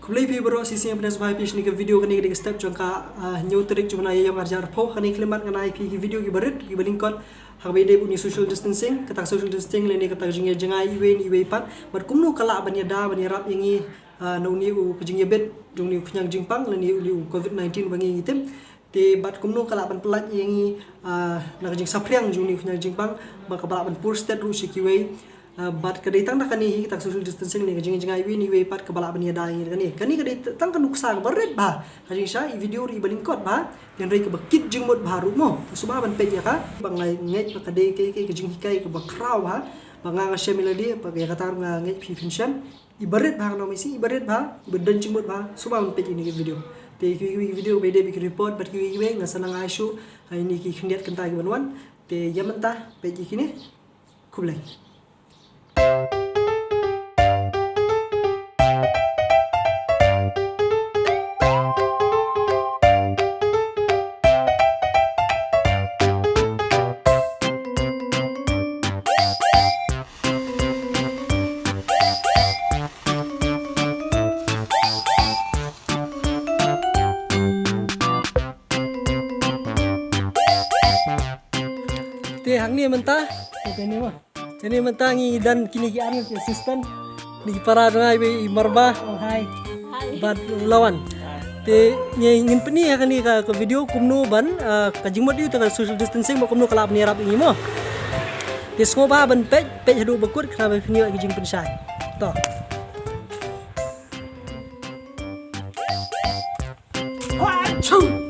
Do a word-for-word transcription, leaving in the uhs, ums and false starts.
Khublei phi baroh, shisien pynshai phi shane ka video. Kane ka dei ka step jong ka, ah, hynñiew tarik jong u bnai Ïaïong arhajar arphew. Kane khlem bad nga ai phi ki video kiba rit kiba lyngkot ha kaba ïadei bad une u social distancing. Kata ka social distancing lane kata ka jingïajngai iwei na iwei pat, bad kumno ka lah ban ïada ban ïarap ïa ngi, ah, na une u ka jingïabit jong une u khñiang jingpang lane une u covid nineteen ba ngi ngi tip. Te bad kumno ka lah ban pyllait ïa ngi, ah, na ka jingsaphriang jong une u khñiang jingpang, ba kaba lah ban pur stet ruh sha kiwei. Ah, bad ka dei tang da kane hi, kata ka social distancing ne ka jingïajngai iwei na iwei pat kaba lah ban ïada ïa ngi da kane. Kane ka dei tang ka nuksa kaba rit bha. Ha jingshisha i video ruh iba lyngkot bha, hynrei kaba kit jingmut bha ruh mo. Sngewbha ban peit ïa ka, ba nga ngeit ba ka dei ka, ka, ka jinghikai kaba khraw bha. Ba nga nga shem ïa lade, ba ïa kata ruh nga ngeit phi phin shem. Iba rit bha, nga ong ïa phi, iba rit bha, iba don jingmut bha. Sngewbha ban peit ïa kine ki video. Te kiwei kiwei ki video ba ïadei bad ki report bad kiwei kiwei, nga sa nang ai shuh ha kine ki khyndiat kynta kiban wan. Te ïa mynta peit ïa kine. Khublei. Te hangne mynta, te ne ma. Te ne mynta ngi don kine ki ar ngut ki assistant. Ni para jong nga iwei i Marba, oh hi. Hi. Bad u Lawan. Te ngi ngin pyni ha kane ka, ka video kumno ban, ah, ka jingmut ïa ka social distancing bad kumno ka lah ban ïarap ïa ngi mo. Te sngewbha ban peit, peit haduh ba kut khnang ba phin ïoh ïa ka jingpynshai. To. Achoo!